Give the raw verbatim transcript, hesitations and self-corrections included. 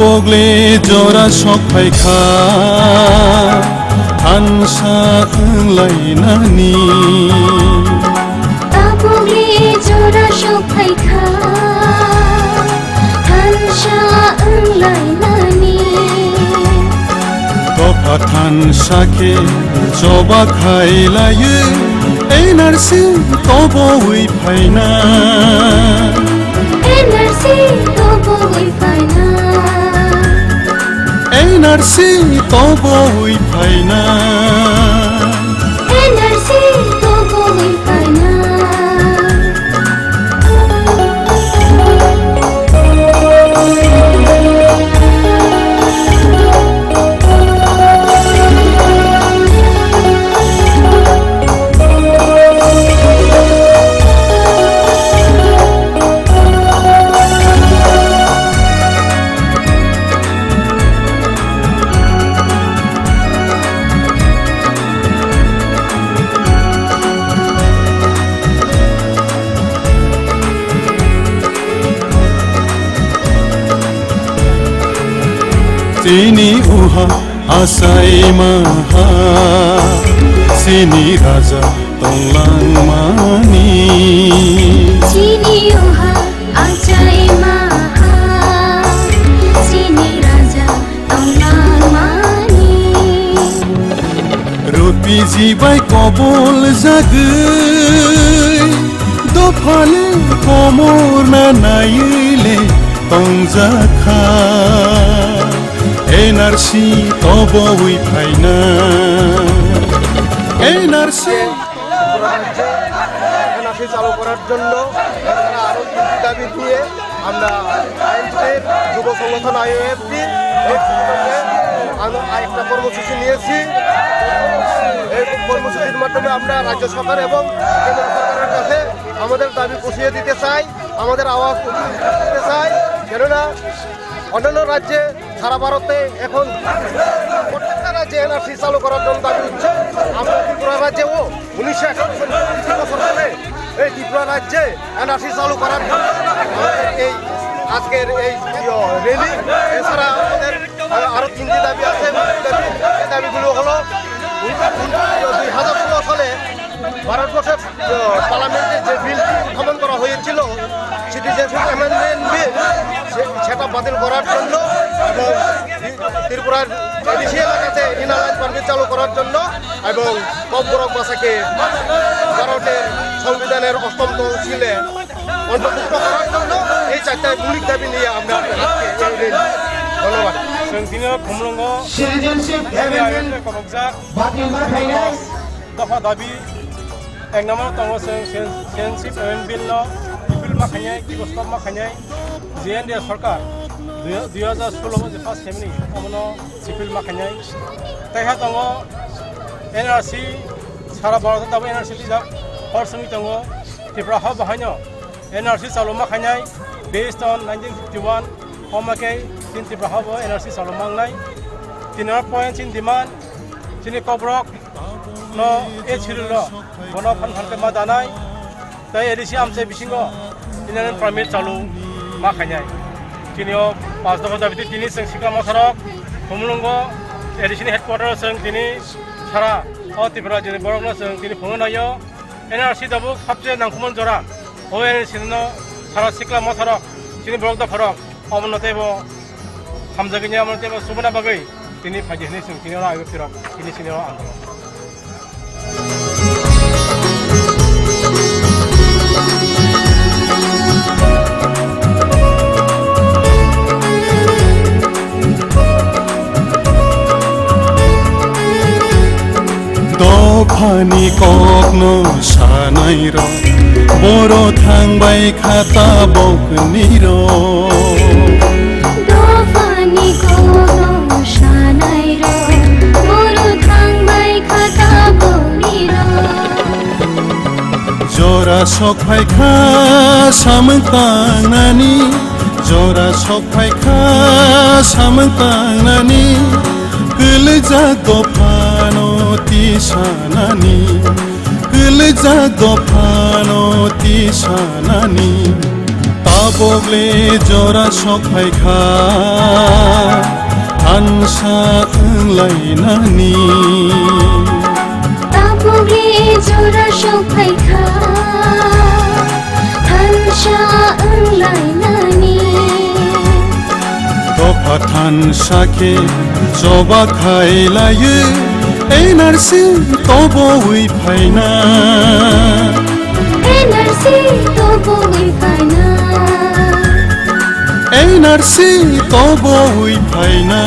Pogli jora sok phaikha, thansa wnglainani. Tapogli jora sok phaikha, thansa wnglainani. Dopha thansa khe choba khailaiwi, N R C tobowi phaina. N R C tobowi phaina. N R C tobowi phaina. N R C tobowi phaina. Chini uha achai maha, chini raja tonglang mani. Chini uha achai maha, chini raja tonglang mani. Rupi jibai kobol jagwi, dophani komor na naiwi le tongjakha. N R C tobowi phaina. N R C. N R C চালু করার জন্য আমরা আরো দাবি নিয়ে আমরা আইএসএফ যুব সংগঠন আইওএফটি এই সংগঠনে আমরা একটা কর্মসূচি নিয়েছি। এই কর্মসূচির মাধ্যমে আমরা রাজ্য সরকার এবং কেন্দ্র সরকারের কাছে আমাদের দাবি পৌঁছিয়ে দিতে চাই, আমাদের আওয়াজ উঠিয়ে দিতে চাই। কেননা অন্যান্য রাজ্যে, সারা ভারতে এখন প্রত্যেকটা রাজ্যে এনআরসি চালু করার জন্য দাবি উঠছে। আমরা ত্রিপুরা রাজ্যেও উনিশশো একানব্বই বছর ধরে এই ত্রিপুরা রাজ্যে এনআরসি চালু করার জন্য আমাদের এই আজকের এই, ইয়ো, র‍্যালি। এছাড়া আমাদের আরো, আরো তিনটি দাবি আছে। এই দাবিগুলো হলো দুই হাজার ষোলো সালে ভারতবর্ষের, আহ, পার্লামেন্টে যে বিলটি উত্থাপন করা হয়েছিল, সিটিজেনশিপ অ্যামেন্ডমেন্ট বিল, সে-, সেটা বাতিল করার জন্য এবং ত্রিপুরার এডিসি এলাকাতে ইনার লাইন পারমিট চালু করার জন্য এবং ককবরক ভাষাকে ভারতের সংবিধানের অষ্টম তহসিলে অন্তর্ভুক্ত করার জন্য এই চারটায় মৌলিক দাবি নিয়ে আমরা আজকে এই র‍্যালি। ধন্যবাদ। Chwng tini o Khumlwngo Citizenship Amendment kobokjak batil ma khainai. Dopha dabi ek number tongo chwng citizenship amendment bill no repeal ma khainai, kibo stop ma khainai. J N D A sorkar dui, dui hajar solo je first family omono repeal ma khainai. Taiha tongo N R C, sara Bharat o tabuk N R C twijak, hor songwi tongo. Tripura ha bahaino N R C chaluma khainai, based on nineteen fifty-one, omo khe chini Tripura ha bo N R C chaluma wngnai. Tini oro point chini demand, chini kokborok no A C rilo bono phan phan khe ma danai. Tei A D C amchai bisingo inner permit chalu ma khainai. Tini o pas dopha dabi tini chwng sikla motharok Khumlwngo A D C ni headquarter o chwng tini sara o Tripura rajyoni borokno chwng tini phunuknaio. N R C tabuk sabse nangkukmani jora. O N R C no sara sikla motharok, chini borok dopharok, omono teibo hamjagwini, omono teibo chubuna bagwi tini phaidi hinwi chwng tini oro aiwi phirok, tini chini oro andolon. Dophani kokno sanairok, boro thangbai kha tabuknirok. Dophani kokno sanairok, boro thangbai kha tabuknirok. Jora sok phai kha samung tangnani, jora sok phai kha samung tangnani, kwlwijak dophano tisanani, kwlwijak dophano tisanani. Ta Tabukle jora sok phaikha, thansa wnglainani. Tabukle jora sok phaikha, thansa wnglainani. Dopha thansa khe choba khailaiwi, N R C tobowi phaina. N R C tobowi phaina. N R C tobowi phaina.